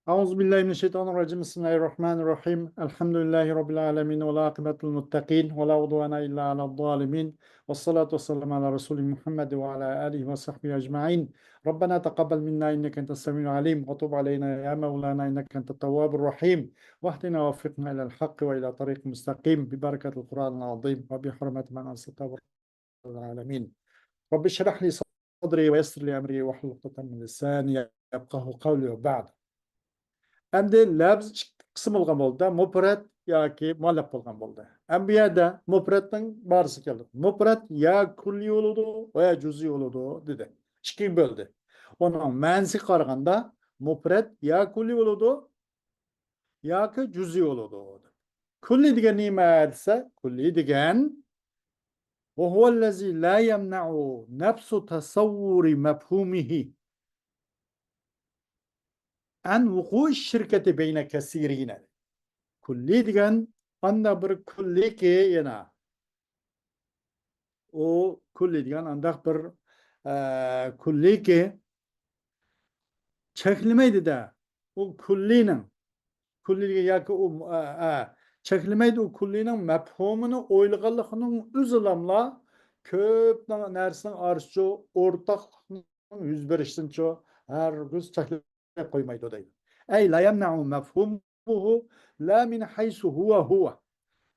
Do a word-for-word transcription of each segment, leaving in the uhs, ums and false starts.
أعوذ بالله من الشيطان الرجيم. بسم الله الرحمن الرحيم. الحمد لله رب العالمين، والعاقبة للمتقين، ولا عدوان إلا على الظالمين، والصلاة والسلام على رسول محمد وعلى آله وصحبه أجمعين. ربنا تقبل منا إنك أنت السميع العليم، وتب علينا يا مولانا إنك أنت التواب الرحيم، واهدنا ووفقنا إلى الحق وإلى طريق مستقيم ببركة القرآن العظيم وبحرمة من أرسلته العالمين. رب اشرح لي صدري ويسر لي أمري واحلل عقدة من لساني يفقهوا قولي وبعد. ئەمدى لەپز ئىككى قىسىم بولغان بولدى. مۇپرەت ياكى مۇئەللەپ بولغان بولدى. ئەمدى بۇ يەردە مۇپرەتنىڭ بارىسى كەلدى. مۇپرەت يا كۈللىي بولىدۇ، يا جۈزئىي بولىدۇ دېدى. ئىككىگە بۆلدى. ئۇنىڭ مەنىسىگە قارىغاندا مۇپرەت يا كۈللىي بولىدۇ، ياكى جۈزئىي بولىدۇ. كۈللىي دېگەن نېمە دېسە، كۈللىي دېگەن وهو الذي لا يمنع نفس تصور مفهومه عن وقوع الشركة بين كثيرين. كۈللىي دېگەن ئانداق بىر كۈللىيكى يەنە. ئۇ كۈللىي دېگەن ئانداق بىر، ئە، كۈللىيكى چەكلىمەيدۇ-دە. ئۇ كۈللىينىڭ، كۈللىي دېگەن ياكى ئۇ، ئە، ئە، چەكلىمەيدۇ ئۇ كۈللىينىڭ مەپھۇمىنى ئويلىغانلىقىنىڭ ئۆزىلاملا كۆپ نەرسىنىڭ ئارىسىچۇ ئورتاقلىقنىڭ يۈز بېرىشىنىچۇ ھەرگىز چەكلەپ قويمايدۇ دەيدۇ. أي لا يمنع مفهومه لا من حيث هو هو.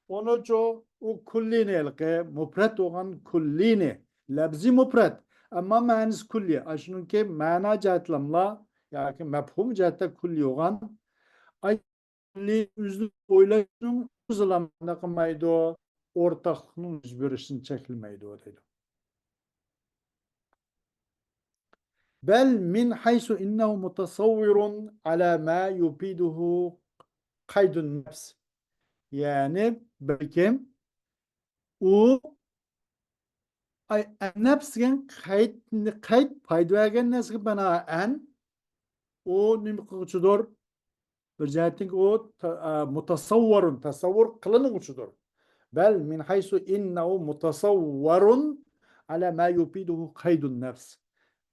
ئۇنىچۇ ئۇ كۈللىينى ھېلىقى مۇپرەت بولغان كۈللىينى، لەپزىي مۇپرەت، ئەمما مەنىسى كۈللىي. ئاشۇنىڭكى مەنا جەھەتلەملا ياكى مەپھۇم جەھەتتە كۈللىي بولغان. ئاي، كۈللىي ئۆزىنى ئويلاشنىڭ ئۆزىلا نېمە قىلمايدۇ؟ ئورتاقلىقنىڭ يۈز بېرىشىنى چەكلىمەيدۇ دەيدۇ. بل من حيث إنه متصور على ما يفيده قيد النفس. يەنى بەلكىم ئۇ، ئاي، نەپس دېگەن قەيت، قەيت پايدا بەرگەن نەرسىگە بىنائەن ئۇ نېمە قىلغۇچىدۇر؟ بىر جەھەتتىن ئۇ تا-، ئا، مۇتەسەۋۋۇرۇن، تەسەۋۋۇر قىلىنغۇچىدۇر. بل من حيث إنه متصور على ما يفيده قيد النفس.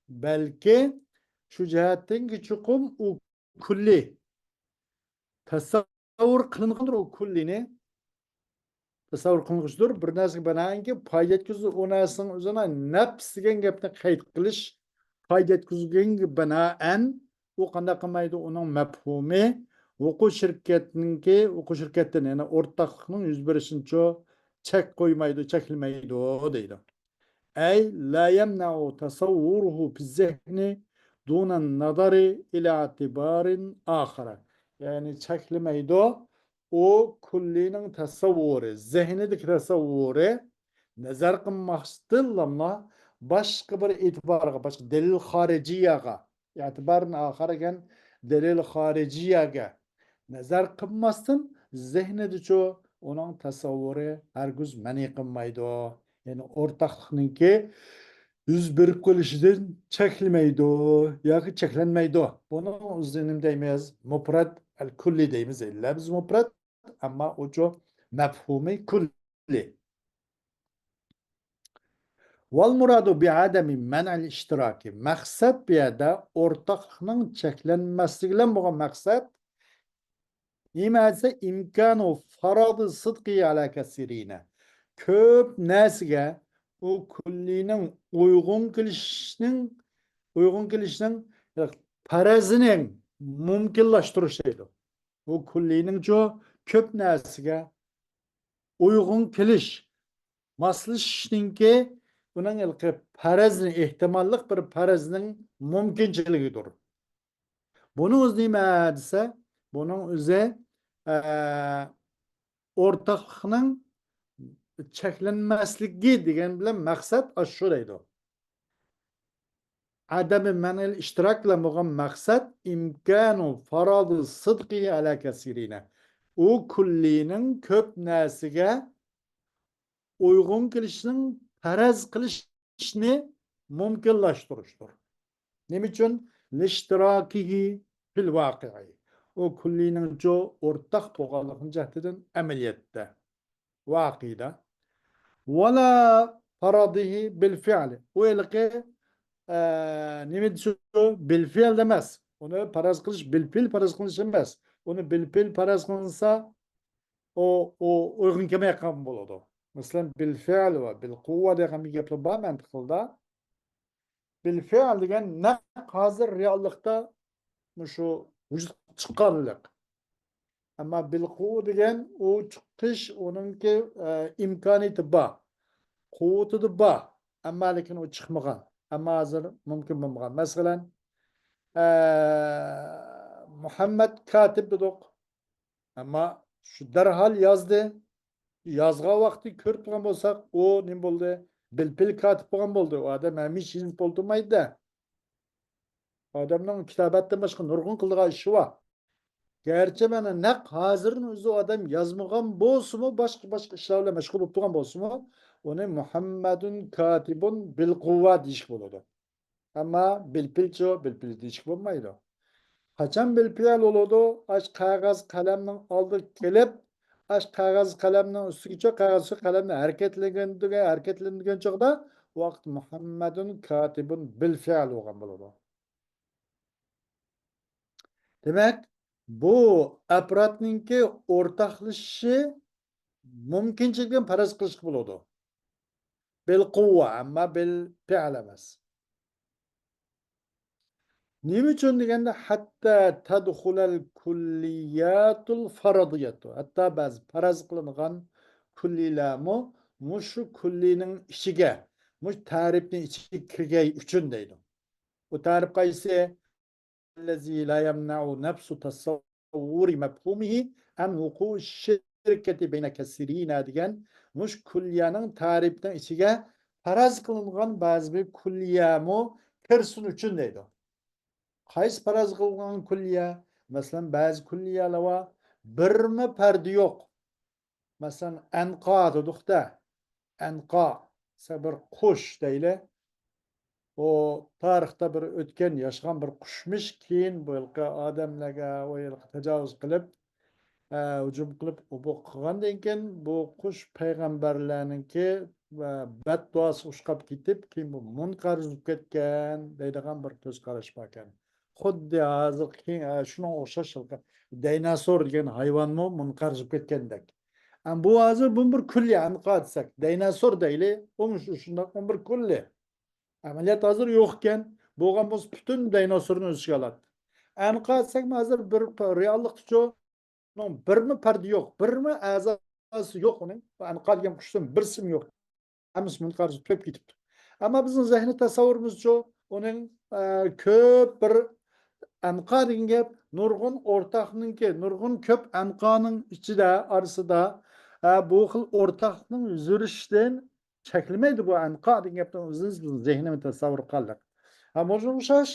بەلكى شۇ جەھەتتىنكى چوقۇم ئۇ كۈللى تەسەۋۋۇر قىلىنغاندۇر، ئۇ كۈللىنى تەسەۋۋۇر قىلغۇچىدۇر. بىر نەرسىگە بىنائەنكى پايدا يەتكۈزىدۇ، ئۇ نەرسىنىڭ ئۆزىنى نەپس دېگەن گەپنى قەيت قىلىش، پايدا يەتكۈزگەنگە بىنائەن ئۇ قانداق قىلمايدۇ؟ ئۇنىڭ مەپھۇمى ھوقۇق شىركەتنىڭكى، ھوقۇق شىركەتتىن، يەنى ئورتاقلىقنىڭ يۈز بېرىشىنىچۇ چەك قويمايدۇ، چەكلىمەيدۇ دەيدۇ. أي لا يمنع تصوره في الذهن دون النظر إلى اعتبار آخر. يەنى چەكلىمەيدۇ. ئۇ كۈللىنىڭ تەسەۋۋۇرى، زېھنىدىكى تەسەۋۋۇرى نەزەر قىلماستىنلا باشقا بىر ئېتىبارغا، باشقا دەلىل خارىجىيەگە، ئېتىبارىن ئاخىر دېگەن دەلىل خارىجىيەگە نەزەر قىلماستىن، زېھنىدىچۇ ئۇنىڭ تەسەۋۋۇرى ھەرگىز مەنئى قىلمايدۇ. يەنى ئورتاقلىقنىڭكى يۈز بېرىپ قېلىشىدىن چەكلىمەيدۇ ياكى چەكلەنمەيدۇ. بۇنىڭ ئۆزىنى نېمە دەيمىز؟ مۇپرەت ئەل كۈللى دەيمىز. لەپز مۇپرەت، ئەمما ئۇچۇ مەپھۇمى كۈللى. والمراد بعدم منع الاشتراك. مەقسەت بۇ يەردە ئورتاقلىقنىڭ چەكلەنمەسلىكى بىلەن بولغان مەقسەت نېمە دېسە، إمكان فرض الصدق على كثيرين. كۆپ نەرسىگە ئۇ كۈللىنىڭ ئۇيغۇن كېلىشىنىڭ، ئۇيغۇن كېلىشىنىڭ پەرەزىنى مۇمكىنلاشتۇرۇش دەيدۇ. ئۇ كۈللىنىڭچۇ كۆپ نەرسىگە ئۇيغۇن كېلىش، ماسلىشىشنىڭكى ئۇنىڭ ھېلىقى پەرەزنى، ئېھتىماللىق بىر پەرەزنىڭ مۇمكىنچىلىكىدۇر. بۇنىڭ ئۆزى نېمە دېسە، بۇنىڭ ئۆزى، ئە، ئورتاقلىقنىڭ چەكلەنمەسلىكى دېگەن بىلەن مەقسەت ئاشۇ دەيدۇ. عدم منع الاشتراك بىلەن بولغان مەقسەت إمكان فرض الصدق على كثيرين. ئۇ كۈللىنىڭ كۆپ نەرسىگە ئۇيغۇن كېلىشىنىڭ پەرەز قىلىشنى مۇمكىنلاشتۇرۇشتۇر. نېمە ئۈچۈن؟ لاشتراكه في الواقع. ئۇ كۈللىنىڭچۇ ئورتاق بولغانلىقىنىڭ جەھىتىدىن ئەمەلىيەتتە، ۋەقەدە. ولا فرضه بالفعل. ئۇ ھېلىقى، ئە، نېمە دېسە، بالفعل ئەمەس. ئۇنى پەرەز قىلىش، بىلپىل پەرەز قىلىش ئەمەس. ئۇنى بىلپىل پەرەز قىلىنسا، ئۇ، ئۇ ئۇيغۇن كەلمەيدىغان بولىدۇ. مەسىلەن، بىلفەئل ۋە بىلقۇۋۋە دېگەن گەپلەر بار مەنتىق تىلدا. بىلفەئل دېگەن نەق ھازىر رېئاللىقتا مۇشۇ ۋۇجۇدقا چىققانلىق. ئەمما بىلقۇۋۋە دېگەن ئۇ چىقىش، ئۇنىڭكى، ئە، ئىمكانىيىتى بار، قۇۋۋىتىدە بار. ئەمما لېكىن ئۇ چىقمىغان. ئەمما ھازىر مۇمكىن بولمىغان. مەسىلەن، ئە، مۇھەممەد كاتىپ دېدۇق. ئەمما شۇ دەرھال يازدى. يازغان ۋاقتى كۆرۈپ تۇرغان بولساق، ئۇ نېمە بولدى؟ بىلپىل كاتىپ بولغان بولدى. ئۇ ئادەم ھەمىشە يېزىپ ئولتۇرمايدۇ-دە. ئادەمنىڭ كىتابەتتىن باشقا نۇرغۇن قىلىدىغان ئىشى بار. گەرچە مانا نەق ھازىرنىڭ ئۆزى ئادەم يازمىغان بولسىمۇ، باشقا، باشقا ئىشلار بىلەن مەشغۇل بولۇپ تۇرغان بولسىمۇ، ئۇنى مۇھەممەدۇن كاتىبۇن بىلقۇۋۋە دېيىشكە بولىدۇ. ئەمما بىلپىلچۇ، بىلپىل دېيىشكە بولمايدۇ. قاچان بىلپېئىل بولىدۇ؟ ئاش قەغەز قەلەمنىڭ ئالدىغا كېلىپ، ئاش قەغەز قەلەمنىڭ ئۈستىگىچە، قەغەز قەلەمنى ھەرىكەتلىگەن، ھەرىكەتلەندۈرگەن چاغدا، ۋاقىت مۇھەممەدۇن كاتىبۇن بىلفېئىل بولغان بولىدۇ. دېمەك، بۇ ئەپرادنىڭكى ئورتاقلىشىشى مۇمكىنچىلىكىنى پەرەز قىلىشقا بولىدۇ. بىل قۇۋۋە، ئەمما بىل پېئىل ئەمەس. نېمە ئۈچۈن دېگەندە، ھەتتا تەدخۇلەل كۇللىياتۇل فەرەزىيەتۇ. ھەتتا بەزى پەرەز قىلىنغان كۇللىيلەرمۇ مۇشۇ كۇللىنىڭ ئىچىگە، مۇشۇ تەرىپنىڭ ئىچىگە كىرگەي ئۈچۈن دەيدۇ. ئۇ تەرىپ قايسى؟ الذي لا يمنع نفس تصور مفهومه عن وقوع الشركة بين كثيرين دېگەن مۇشۇ كۇللىيەنىڭ تەرىپىنىڭ ئىچىگە پەرەز قىلىنغان بەزى بىر كۇللىيەمۇ كىرسۇن ئۈچۈن دەيدۇ. قايسى پەرەز قىلىنغان كۇللىيە؟ مەسىلەن، بەزى كۇللىيەلەر بار، بىرمۇ پەردە يوق. مەسىلەن، ئەنقا دېدۇق-دە. ئەنقا، مەسىلەن، بىر قۇش دەيلى. ئۇ تارىختا بىر ئۆتكەن، ياشىغان بىر قۇشمىش، كېيىن بۇ ھېلىقى ئادەملەرگە، ئۇ ھېلىقى تاجاۋۇز قىلىپ، ئە، ھۇجۇم قىلىپ، ئۇ بۇ قىلغاندىن كېيىن، بۇ قۇش پەيغەمبەرلەرنىڭكى، ئە، بەتدۇئاسىغا ئۇچراپ كېتىپ، كېيىن بۇ مۇنقەرز بولۇپ كەتكەن دەيدىغان بىر كۆز قاراش باركەن. خۇددى ھازىرقى، ئە، شۇنىڭغا ئوخشاش دايناسور دېگەن ھايۋانمۇ مۇنقەرز بولۇپ كەتكەندەك. ئەم، بۇ ھازىر بۇ بىر كۈللى ئەنقا دېسەك، دايناسور دەيلى، ئۇمۇ شۇ، شۇنداق، ئۇمۇ بىر كۈللى. ئەمەلىيەت ھازىر يوق ئىكەن، بولغان بولسا پۈتۈن دايناسورنى ئۆز ئىچىگە ئالاتتى. ئەنقا دېسەك، ھازىر بىر رېئاللىقتىچۇ، ئۇنىڭ بىرمۇ پەردە يوق، بىرمۇ ئەزاسى يوق ئۇنىڭ. ئەنقا دېگەن قۇشتىن بىرسىمۇ يوق. ھەممىسى مۇنقەرز بولۇپ كېتىپتۇ. ئەمما بىزنىڭ زېھنىي تەسەۋۋۇرىمىزچۇ، ئۇنىڭ، ئە، كۆپ بىر ئەنقا دېگەن گەپ، نۇرغۇن ئورتاقنىڭكى، نۇرغۇن كۆپ ئەنقانىڭ ئىچىدە، ئارىسىدا، ئە، بۇ خىل ئورتاقلىقنىڭ يۈز بېرىشىدىن چەكلىمەيدۇ بۇ ئەنقا دېگەن گەپنىڭ ئۆزىنى بىزنىڭ زېھنىمىز تەسەۋۋۇر قىلغانلىق. ھە، مۇشۇ ئوخشاش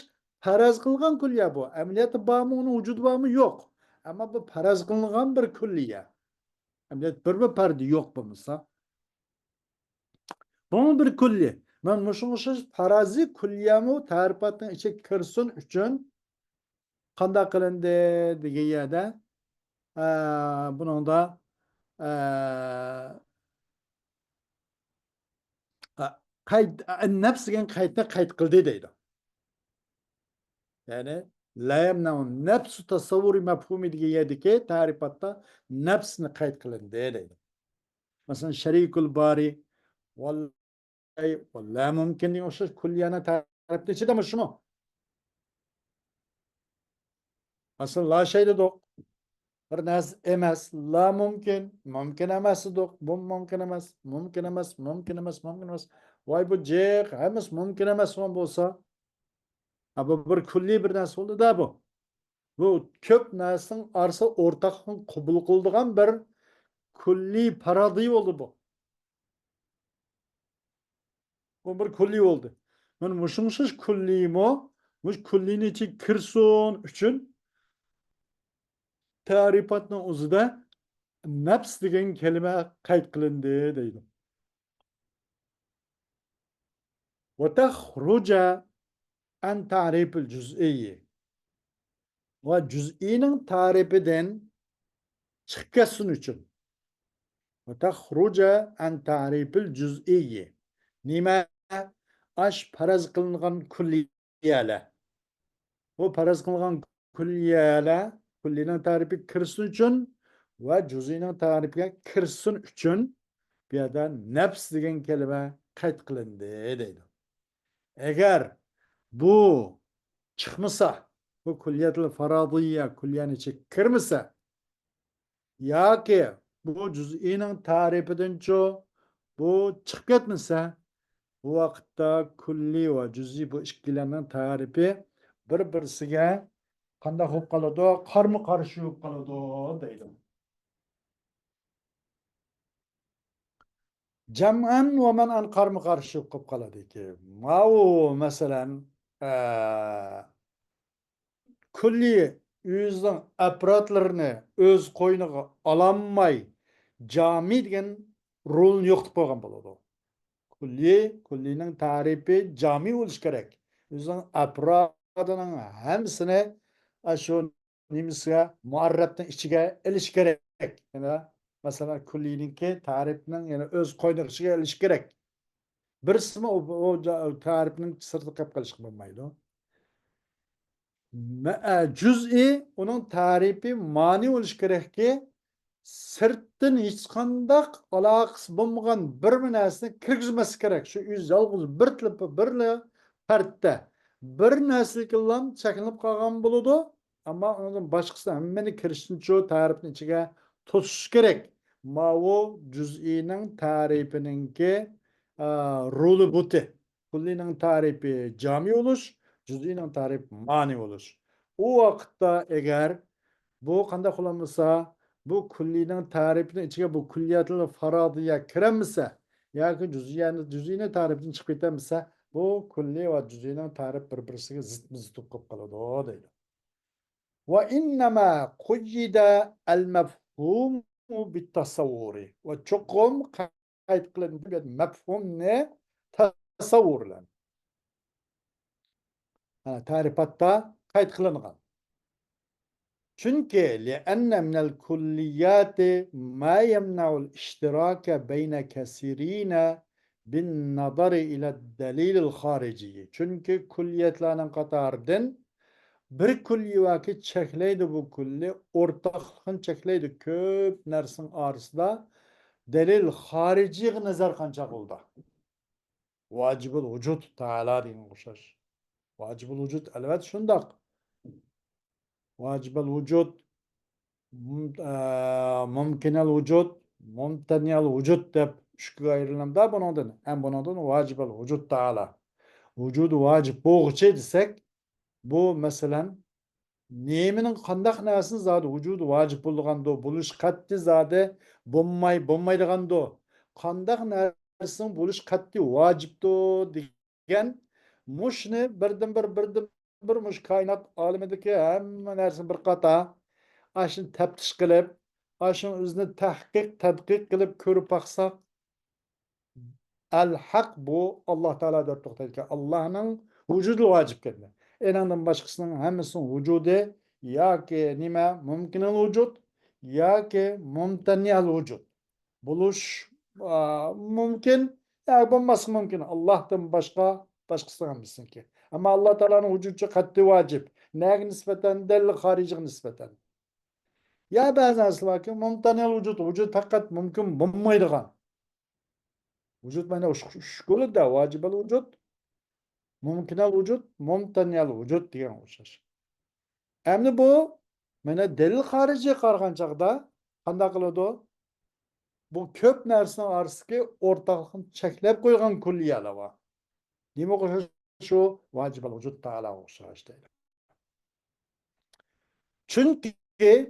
پەرەز قىلغان كۈللىيە بۇ. ئەمەلىيەتتە بارمۇ، ئۇنىڭ ۋۇجۇدى بارمۇ؟ يوق. ئەمما بۇ پەرەز قىلىنغان بىر كۈللىيە. ئەمەلىيەت بىرمۇ پەردە يوق بولمىسا. بۇمۇ بىر كۈللى. مەن مۇشۇ ئوخشاش پەرەزىي كۈللىيەمۇ تەرىپاتنىڭ ئىچىگە كىرسۇن ئۈچۈن قانداق قىلىندى دېگەن يەردە، ئە، بۇنىڭدا، ئە، ئە، قەيت، ئە، نەپس دېگەن قەيتنى قەيت قىلدى دەيدۇ. يەنى، لا يمنع نفس تصور مفهومه دېگەن يەردىكى تەرىپاتتا نەپسنى قەيت قىلىندى دەيدۇ. مەسىلەن، شەرىكۇل بارى، ۋەل ۋەل لا مۇمكىن دېگەن ئوخشاش كۈللىيەنىڭ تەرىپىنىڭ ئىچىدە مۇشۇمۇ. مەسىلەن، لا شەي دېدۇق. بىر نەرسە ئەمەس، لا مۇمكىن، مۇمكىن ئەمەس دېدۇق. بۇ مۇمكىن ئەمەس، مۇمكىن ئەمەس، مۇمكىن ئەمەس، مۇمكىن ئەمەس. ۋاي، بۇ جىق، ھەممىسى مۇمكىن ئەمەس بولسا. ھە، بۇ بىر كۈللىي بىر نەرسە بولدى-دە بۇ. بۇ كۆپ نەرسىنىڭ ئارىسىدا ئورتاقلىقنى قوبۇل قىلىدىغان بىر كۈللىي پارادىي بولدى بۇ. بۇ بىر كۈللىي بولدى. مانا مۇشۇ ئوخشاش كۈللىيمۇ، مۇشۇ كۈللىينىڭ ئىچىگە كىرسۇن ئۈچۈن تەرىپاتنىڭ ئۆزىدە نەپس دېگەن كەلىمە قەيت قىلىندى دەيدۇ. وتخرج عن تعريف الجزئي. ۋە جۈزئىينىڭ تەرىپىدىن چىقىپ كەتسۇن ئۈچۈن. وتخرج عن تعريف الجزئي. نېمە؟ ئاش پەرەز قىلىنغان كۈللىيەلەر. بۇ پەرەز قىلغان كۈللىيەلەر، كۈللىينىڭ تەرىپى كىرسۇن ئۈچۈن ۋە جۈزئىنىڭ تەرىپىگە كىرسۇن ئۈچۈن بۇ يەردە نەپس دېگەن كەلىمە قەيت قىلىندى دەيدۇ. ئەگەر بۇ چىقمىسا، بۇ كۈللىيەتۇل فارادىيە كۈللىيەنىڭ ئىچىگە كىرمىسە، ياكى بۇ جۈزئىنىڭ تەرىپىدىنچۇ بۇ چىقىپ كەتمىسە، بۇ ۋاقىتتا كۈللىي ۋە جۈزئىي بۇ ئىككىلەننىڭ تەرىپى بىر-بىرسىگە قانداق بولۇپ قالىدۇ؟ قارمۇ قارشى بولۇپ قالىدۇ دەيدۇ. جەمئەن ۋە مەنئەن قارمۇ قارشى بولۇپ قالىدىكى. ماۋۇ مەسىلەن، ئە، كۈللىي ئۆزىنىڭ ئەپرادلىرىنى ئۆز قوينىغا ئالالماي، جامى دېگەن رولنى يوقىتىپ قويغان بولىدۇ. كۈللىي، كۈللىينىڭ تەرىپى جامى بولۇشى كېرەك. ئۆزىنىڭ ئەپرادىنىڭ ھەممىسىنى ئاشۇ نېمىسىگە، مۇئەررەپنىڭ ئىچىگە ئېلىش كېرەك. يەنە، مەسىلەن، كۈللىينىڭكى تەرىپنىڭ يەنە ئۆز قوينىغا ئىچىگە ئېلىش كېرەك. بىرسىمۇ ئۇ، ئۇ جا-، تەرىپنىڭ سىرتىدا قېلىپ قېلىشقا بولمايدۇ. مە-، ئە، جۈزئى ئۇنىڭ تەرىپى مانى بولۇشى كېرەككى، سىرتتىن ھېچقانداق ئالاقىسى بولمىغان بىر نەرسىنى كىرگۈزمەسلىك كېرەك. شۇ ئۆزى يالغۇز بىر تىلىپى، بىرلا پەردە. بىر نەرسىگىلا چەكلىنىپ قالغان بولىدۇ. ئەمما ئۇنىڭدىن باشقىسى ھەممىنى كىرىشتىنچۇ تەرىپنىڭ ئىچىگە توشۇش كېرەك. ماۋۇ جۈزئىنىڭ تەرىپىنىڭكى، ئا، رولى بۇتى. كۈللىنىڭ تەرىپى جامى بولۇش، جۈزئىنىڭ تەرىپى مانى بولۇش. ئۇ ۋاقىتتا ئەگەر بۇ قانداق قىلالمىسا، بۇ كۈللىنىڭ تەرىپىنىڭ ئىچىگە بۇ كۈللىيەتۇل فارادىيە كىرەلمىسە، ياكى جۈزئىيەنى، جۈزئىنىڭ تەرىپىدىن چىقىپ كېتەلمىسە، بۇ كۈللى ۋە جۈزئىنىڭ تەرىپى بىر-بىرسىگە زىتمۇ زىت بولۇپ قالىدۇ دەيدۇ. وإنما قيد المفهوم بالتصور. ۋە چوقۇم قەيت قىلىندى بۇ مەپھۇمنى تەسەۋۋۇر بىلەن. ھە، تەرىپاتتا قەيت قىلىنغان. چۈنكى لأن من الكليات ما يمنع الاشتراك بين كثيرين بالنظر إلى الدليل الخارجي. چۈنكى كۈللىيەتلەرنىڭ قاتارىدىن بىر كۈللى ۋاكى چەكلەيدۇ، بۇ كۈللى ئورتاقلىقنى چەكلەيدۇ. كۆپ نەرسىنىڭ ئارىسىدا دەلىل خارىجىيغا نەزەر قانچە قىلىدۇ. ۋاجىبۇل ۋۇجۇد تائالا دېگەنگە ئوخشاش. ۋاجىبۇل ۋۇجۇد، ئەلۋەتتە، شۇنداق. ۋاجىبۇل ۋۇجۇد، مۇم-، ئە، مۇمكىنەل ۋۇجۇد، مۇمتەنىئەل ۋۇجۇد دەپ ئۈچكە ئايرىلىمدا بۇنىڭدىن. ھەم بۇنىڭدىن ۋاجىبۇل ۋۇجۇد تائالا. ۋۇجۇدى ۋاجىب بولغۇچى دېسەك، بۇ، مەسىلەن، نېمىنىڭ، قانداق نەرسىنىڭ زادى ۋۇجۇدى ۋاجىپ بولىدىغاندۇ، بولۇش قەتئىي زادى بولماي، بولمايدىغاندۇ، قانداق نەرسىنىڭ بولۇش قەتئىي ۋاجىپتۇ دېگەن، مۇشۇنى بىردىنبىر، بىردىنبىر مۇشۇ كائىنات ئالىمىدىكى ھەممە نەرسىنى بىر قاتا، ئاشۇنى تەپتىش قىلىپ، ئاشۇنىڭ ئۆزىنى تەھقىق، تەدقىق قىلىپ كۆرۈپ باقساق، ئەل ھەق بۇ ئاللا تائالا دەپ توختايدىكەن. ئاللانىڭ ۋۇجۇدى ۋاجىپ ئىكەن. ئېنىڭدىن باشقىسىنىڭ ھەممىسىنىڭ ۋۇجۇدى ياكى نېمە، مۇمكىنەل ۋۇجۇد ياكى مۇمتەنىئەل ۋۇجۇد. بولۇش، ئا، مۇمكىن ياكى بولماسلىقى مۇمكىن. ئاللاھتىن باشقا، باشقىسىنىڭ ھەممىسىنىڭكى. ئەمما ئاللا تائالانىڭ ۋۇجۇدى قەتئىي ۋاجىپ. نەگە نىسبەتەن؟ دەلىل خارىجىغا نىسبەتەن. يا بەزى نەرسىلەر باركى، مۇمتەنىئەل ۋۇجۇد، ۋۇجۇد پەقەت مۇمكىن بولمايدىغان. ۋۇجۇد مانا ئۈچ، ئۈچ خىلدا، ۋاجىبەل ۋۇجۇد، مۇمكىنەل ۋۇجۇد، مۇمتەنىئەل ۋۇجۇد دېگەن ئوخشاش. ئەمدى بۇ مانا دەلىل خارىجىگە قارىغان چاغدا قانداق قىلىدۇ؟ بۇ كۆپ نەرسىنىڭ ئارىسىدىكى ئورتاقلىقنى چەكلەپ قويغان كۈللىيەلەر بار. نېمە ئوخشاش؟ شۇ ۋاجىبەل ۋۇجۇد تائالاغا ئوخشاش دەيدۇ. چۈنكى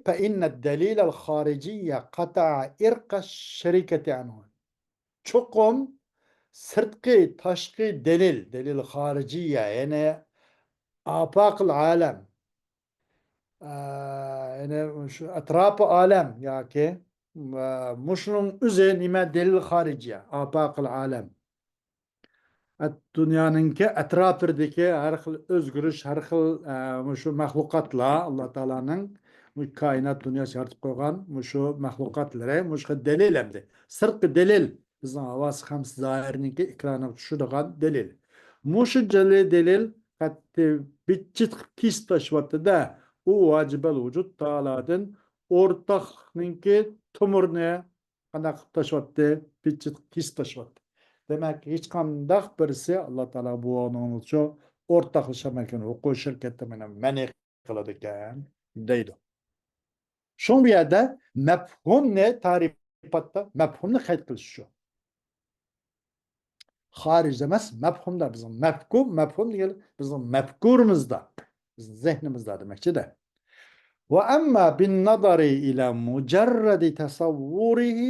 فإن الدليل الخارجي قطع عرق الشركة عنه. چوقۇم سىرتقى، تاشقى دەلىل، دەلىل خارىجىيە، يەنى ئاپاقىل ئالەم، ئە، يەنى شۇ ئەتراپى ئالەم ياكى، ئە، مۇشۇنىڭ ئۆزى نېمە؟ دەلىل خارىجىيە، ئاپاقىل ئالەم. ئەت-، دۇنيانىڭكى ئەتراپلىرىدىكى ھەر خىل ئۆزگىرىش، ھەر خىل، ئە، مۇشۇ مەخلۇقاتلار، ئاللا تائالانىڭ مۇ-، كائىنات دۇنياسى يارىتىپ قويغان مۇشۇ مەخلۇقاتلىرى، مۇشۇ خىل دەلىل ئەمدى. سىرتقى دەلىل، بىزنىڭ ھاۋاسى خەمسە زاھىرنىڭكى ئېكرانىغا چۈشىدىغان دەلىل. مۇشۇ جەلى دەلىل قەتئىي بىتچىت قىلىپ كېسىپ تاشلىۋەتتى-دە، ئۇ ۋاجىبەل ۋۇجۇد تائالادىن ئورتاقلىقنىڭكى تومۇرىنى قانداق قىلىپ تاشلىۋەتتى؟ بىتچىت كېسىپ تاشلىۋەتتى. دېمەك، ھېچقانداق بىرسى ئاللا تائالا بۇ ئورنىڭچۇ ئورتاقلىشالمايدىكەن، ھوقۇق شىركەتتە مېنى مەنئى قىلىدىكەن دەيدۇ. شۇڭا بۇ يەردە مەپھۇمنى تەرىپاتتا مەپھۇمنى قەيت قىلىش شۇ. خارىج ئەمەس، مەپھۇمدا بىزنىڭ مەپھۇم، مەپھۇم دېگەن بىزنىڭ مەپكۇرىمىزدا، بىزنىڭ زېھنىمىزدا دېمەكچىدە. وأما بالنظر إلى مجرد تصوره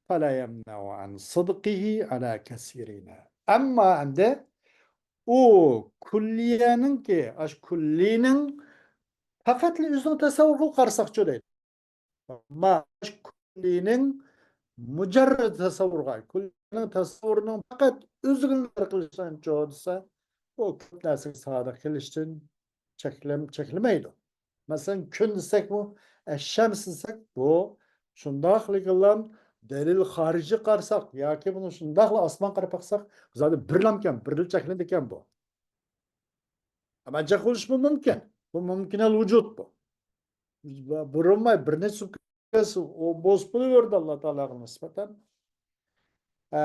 فلا يمنع عن صدقه على كثيرين. ئەمما ئەمدى ئۇ كۇللىيەنىڭكى، ئاشۇ كۇللىنىڭ پەقەتلا ئۆزىنىڭ تەسەۋۋۇرىغا قارىساقچۇ دەيدۇ. ئەمما كۇللىنىڭ مۇجەررەد تەسەۋۋۇرغا، كۇللىنىڭ تەسەۋۋۇرىنىڭ پەقەت ئۆزىگە نەزەر قىلىشىنچۇ دېسە، ئۇ كۆپ نەرسىگە سادىق كېلىشتىن چەكلەم-، چەكلىمەيدۇ. مەسىلەن، كۈن دېسەكمۇ، ئەششەمس دېسەك، بۇ شۇنداقلىكىلا دەلىل خارىجىي قارىساق ياكى بۇنى شۇنداقلا ئاسمانغا قاراپ باقساق، زادى بىرلامكەن، بىرلا چەكلىنىدىكەن بۇ. ئەمما جەق بولۇشمۇ مۇمكىن. بۇ مۇمكىنەل ۋۇجۇد بۇ. بۇرۇلماي بىر نەچچە سۇبيېكت بولۇۋېرىدۇ ئاللا تائالاغا نىسبەتەن. ئە،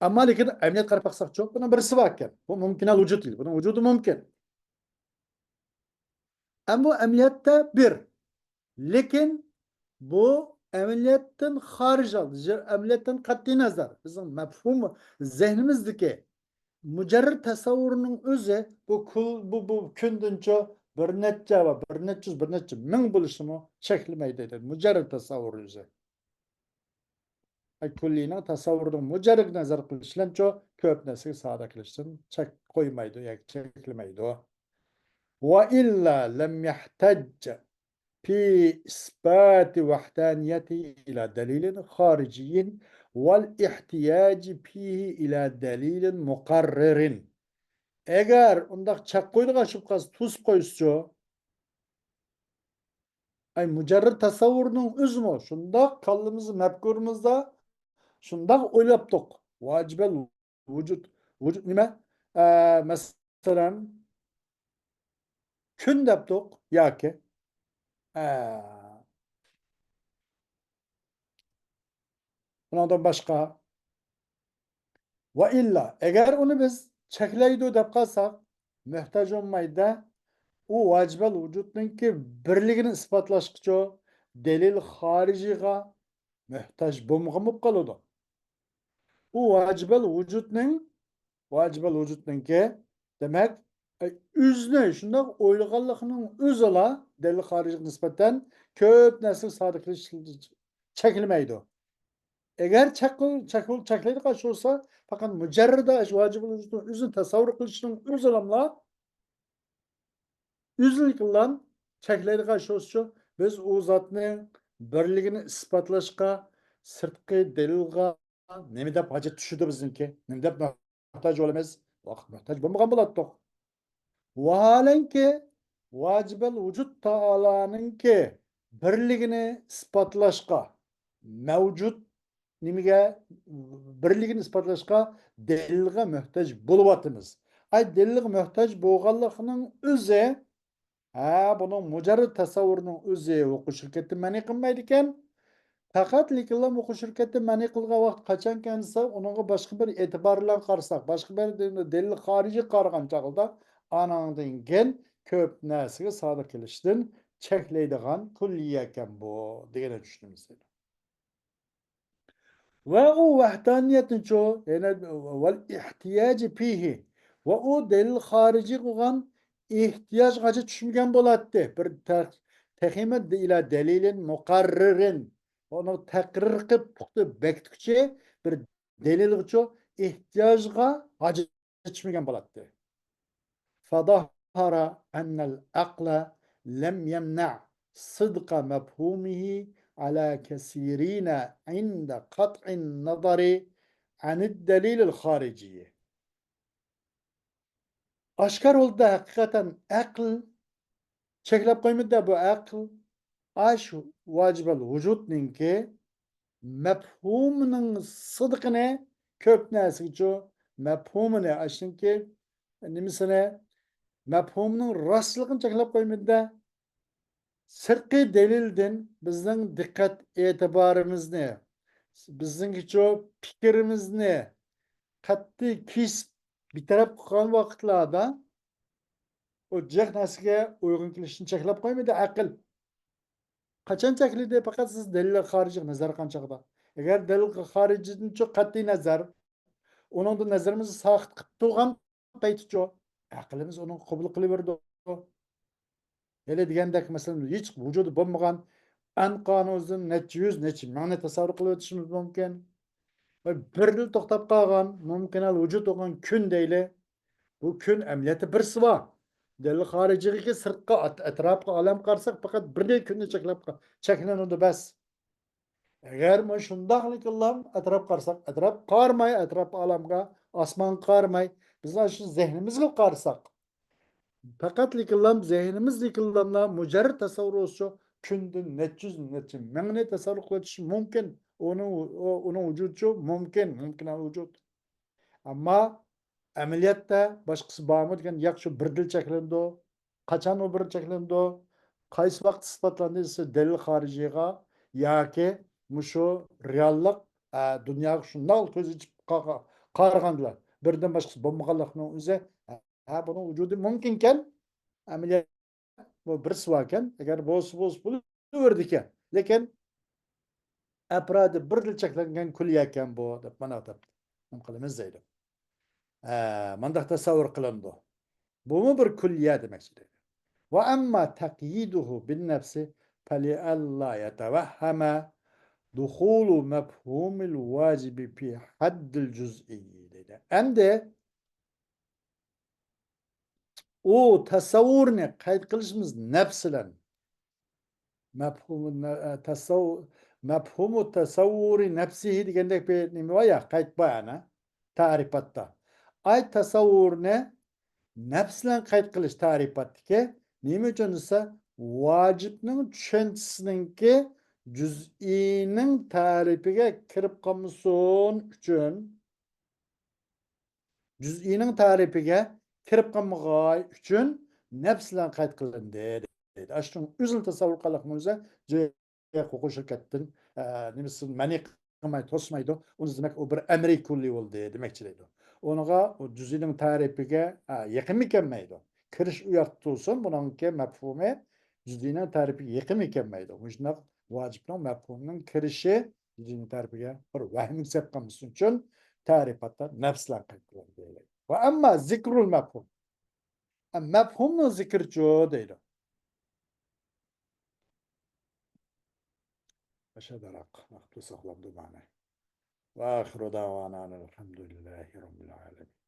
ئەمما لېكىن ئەمەلىيەتكە قاراپ باقساقچۇ، بۇنىڭ بىرسى باركەن. بۇ مۇمكىنەل ۋۇجۇد دېيىلىدۇ. بۇنىڭ ۋۇجۇدى مۇمكىن. ئەمما بۇ ئەمەلىيەتتە بىر. لېكىن بۇ ئەمەلىيەتتىن خارىج ھالدا، ئەمەلىيەتتىن قەتئىي نەزەر، بىزنىڭ مەپھۇم زېھنىمىزدىكى مۇجەررەد تەسەۋۋۇرنىڭ ئۆزى بۇ كۈل-، بۇ، بۇ كۈندىنچۇ بىر نەچچە ۋە بىر نەچچە يۈز، بىر نەچچە مىڭ بولۇشىمۇ چەكلىمەيدۇ دەيدۇ. مۇجەررەد تەسەۋۋۇر ئۆزى. ئەي، كۇللىنىڭ تەسەۋۋۇرىنىڭ مۇجەررەد نەزەر قىلىش بىلەنچۇ كۆپ نەرسىگە سادىق قىلىشتىن چەك قويمايدۇ ياكى چەكلىمەيدۇ. وإلا لم يحتج في إثبات وحدانيته إلى دليل خارجي والاحتياج فيه إلى دليل مقرر. ئەگەر ئۇنداق چەك قويىدىغان ئىش بولۇپ قالسا، توسۇپ قويسىچۇ؟ ئەي، مۇجەررەد تەسەۋۋۇرنىڭ ئۆزىمۇ شۇنداق كاللىمىزدا، مەپكۇرىمىزدا شۇنداق ئويلاپتۇق. ۋاجىبەل ۋۇجۇد، ۋۇجۇد نېمە؟ ئە، مەسىلەن، كۈن دەپتۇق ياكى، ئە، ئۇنىڭدىن باشقا. ۋە ئىللا، ئەگەر ئۇنى بىز چەكلەيدۇ دەپ قالساق، مۆھتاج بولمايدۇ. ئۇ ۋاجىبەل ۋۇجۇدنىڭكى بىرلىكىنى ئىسپاتلاشقىچۇ دەلىل خارىجىغا مۆھتاج بولمىغان بولۇپ قالىدۇ. ئۇ ۋاجىبەل ۋۇجۇدنىڭ، ۋاجىبەل ۋۇجۇدنىڭكى، دېمەك، ئۆزىنى شۇنداق ئويلىغانلىقىنىڭ ئۆزىلا دەلىل خارىجىغا نىسبەتەن كۆپ نەرسىگە سادىق قىلىش چەكلىمەيدۇ. ئەگەر چەك-، چەك-، چەكلەيدىغان ئىش بولسا، پەقەت مۇجەررىدە ۋاجىبەل ۋۇجۇدنىڭ ئۆزىنى تەسەۋۋۇر قىلىشنىڭ ئۆزىلاملا ئۆزىنىڭكىلا چەكلەيدىغان ئىش بولسىچۇ، بىز ئۇ زاتنى بىرلىكىنى ئىسپاتلاشقا سىرتقى دەلىلغا نېمە دەپ ھاجەت چۈشىدۇ بىزنىڭكى؟ نېمە دەپ مۆھتاج بولىمىز؟ ۋاقىت مۆھتاج بولمىغان بولاتتۇق. ۋاھالەنكى، ۋاجىبەل ۋۇجۇد تائالانىڭكى بىرلىكىنى ئىسپاتلاشقا مەۋجۇت نېمىگە، بىرلىكىنى ئىسپاتلاشقا دەلىلغا مۆھتاج بولۇۋاتىمىز. ئاي، دەلىلغا مۆھتاج بولغانلىقىنىڭ ئۆزى، ھە، بۇنىڭ مۇجەررەد تەسەۋۋۇرنىڭ ئۆزى ھوقۇق شىركەتتە مەنئى قىلمايدىكەن. پەقەت لېكىنلا ھوقۇق شىركەتتە مەنئى قىلغان ۋاقىت قاچانكەن دېسە، ئۇنىڭغا باشقا بىر ئېتىبار بىلەن قارىساق، باشقا بىر دەلىل خارىجىي قارىغان چاغدا، ئانىڭدىن كېيىن كۆپ نەرسىگە سادىق كېلىشتىن چەكلەيدىغان كۇللىيەكەن بۇ دېگەننى چۈشىنىمىز. ۋە ئۇ ۋەھدانىيەتنىچۇ، يەنى ۋەل ئېھتىياجى فىھى، ۋە ئۇ دەلىل خارىجىي قىلغان ئېھتىياجغا چۈشمىگەن بولاتتى. بىر تەخ-، تېخىمۇ ئىلە دەلىلىن مۇقەررىرىن، ئۇنى تەقرىر قىلىپ پۇختا بېكىتكۈچى بىر دەلىلغىچۇ ئېھتىياجغا ھاجەت يېتىشمىگەن بولاتتى. فظهر أن العقل لم يمنع صدق مفهومه على كثيرين عند قطع النظر عن الدليل الخارجي. ئاشكارا بولدى، ھەقىقەتەن ئەقىل چەكلەپ قويمىدى بۇ ئەقىل. ئاشۇ ۋاجىبەل ۋۇجۇدنىڭكى مەپھۇمىنىڭ سىدقىنى كۆپ نەرسىگىچۇ مەپھۇمىنى، ئاشۇنىڭكى نېمىسىنى، مەپھۇمنىڭ راستچىللىقىنى چەكلەپ قويمىدى-دە، سىرتقى دەلىلدىن بىزنىڭ دىققەت ئېتىبارىمىزنى، بىزنىڭكىچۇ پىكرىمىزنى قەتئىي كېسىپ بىتەرەپ قىلغان ۋاقىتلاردا، ئۇ جىق نەرسىگە ئۇيغۇن كېلىشىنى چەكلەپ قويمىدى ئەقىل. قاچان چەكلىدى؟ پەقەت سىز دەلىل خارىجىغا نەزەر قىلغان چاغدا. ئەگەر دەلىل خارىجىدىنچۇ قەتئىي نەزەر، ئۇنىڭدا نەزىرىمىزنى ساقىت قىلىپ تۇرغان پەيتىچۇ، ئەقلىمىز ئۇنى قوبۇل قىلىۋېرىدۇ. ھېلى دېگەندەك، مەسىلەن، ھېچ ۋۇجۇدى بولمىغان ئەنقانۇزدىن نەچچە يۈز، نەچچە مىڭنى تەسەۋۋۇر قىلىۋېتىشىمىز مۇمكىن. ۋە بىردىلا توختاپ قالغان، مۇمكىنەل ۋۇجۇد بولغان كۈن دەيلى. بۇ كۈن ئەمەلىيەتتە بىرسى بار. دەلىل خارىجىغا، سىرتقا، ئەت-، ئەتراپقا، ئالەمگە قارىساق، پەقەت بىردىلا كۈندە چەكلەپ قا-، چەكلىنىدۇ بەس. ئەگەر مانا شۇنداقلىكىنلا ئەتراپ قارىساق، ئەتراپ قارىماي، ئەتراپ ئالەمگە، ئاسمانغا قارىماي، بىز ئاشۇ زېھنىمىزگە قارىساق، پەقەتلىكىنلا زېھنىمىزدىكىنلا مۇجەررەد تەسەۋۋۇر بولسىچۇ، كۈندىن نەچچە يۈز، نەچچە مىڭنى تەسەۋۋۇر قىلىۋېتىش مۇمكىن. ئۇنىڭ، ئۇ-، ئۇنىڭ ۋۇجۇدىچۇ مۇمكىن، مۇمكىنەل ۋۇجۇد. ئەمما ئەمەلىيەتتە باشقىسى بارمۇ دېگەن، ياق، شۇ بىردىلا چەكلىنىدۇ. قاچان ئۇ بىردىلا چەكلىنىدۇ؟ قايسى ۋاقىت ئىسپاتلاندى دېسە، دەلىل خارىجىغا ياكى مۇشۇ رېئاللىق، ئە، دۇنياغا شۇنداق كۆز ئېچىپ قا-، قا-، قارىغاندىلا، بىردىن باشقىسى بولمىغانلىقنىڭ ئۆزى، ھە، بۇنىڭ ۋۇجۇدى مۇمكىنكەن، ئەمەلىيەت بۇ بىرسى باركەن، ئەگەر بولسا، بولسا بولۇۋېرىدىكەن. لېكىن ئەپرادى بىردىلا چەكلەنگەن كۈللىيەكەن بۇ، دەپ مانا دەپ نېمە قىلىمىز دەيدۇ. ئە، مانداق تەسەۋۋۇر قىلىنىدۇ. بۇمۇ بىر كۈللىيە دېمەكچى دەيدۇ. وأما تقييده بالنفس فلئلا يتوهم دخول مفهوم الواجب في حد الجزئي دەيدۇ. ئەمدى ئۇ تەسەۋۋۇرنى قەيت قىلىشىمىز نەپس بىلەن. مەپھۇمۇ نە-، ئە، تەسەۋ-، مەپھۇمۇ تەسەۋۋۇرى نەپسىھى دېگەندەك بىر نېمە بار يا، قەيت بار ئەنە، تەرىپاتتا. ئاي تەسەۋۋۇرنى نەپس بىلەن قەيت قىلىش تەرىپاتتىكى نېمە ئۈچۈن دېسە، ۋاجىپنىڭ چۈشەنچىسىنىڭكى جۈزئىينىڭ تەرىپىگە كىرىپ قالمىسۇن ئۈچۈن، جۈزئىينىڭ تەرىپىگە كىرىپ قالمىغاي ئۈچۈن نەپس بىلەن قەيت قىلىندى دەيدۇ. ئاشۇنىڭ ئۆزىنى تەسەۋۋۇر قىلىقنىڭ ئۆزى جايى ھوقۇق شىركەتتىن، ئە، نېمىسىنى مەنئى قىلماي توسمايدۇ. ئۇنى دېمەك، ئۇ بىر ئەمرى كۇللى بولدى دېمەكچى دەيدۇ. ئۇنىڭغا ئۇ جۈزئىينىڭ تەرىپىگە، ئە، يېقىنمۇ كەلمەيدۇ. كىرىش ئۇ ياقتا تۇرسۇن، بۇنىڭكى مەپھۇمى جۈزئىينىڭ تەرىپىگە يېقىنمۇ كەلمەيدۇ. مۇشۇنداق ۋاجىپنىڭ مەپھۇمىنىڭ كىرىشى جۈزئىينىڭ تەرىپىگە بىر ۋەھىمگە سەپ قالمىسۇن ئۈچۈن تەرىپاتتا نەپس بىلەن قەيت قىلىندى. ۋە ئەمما زىكرۇل مەپھۇم. ئە، مەپھۇمنىڭ زىكرىچۇ دەيدۇ. ئاشۇ دەرەق ۋاقىتتا ساقلاندى مانا. وآخر دعوانا أن الحمد لله رب العالمين.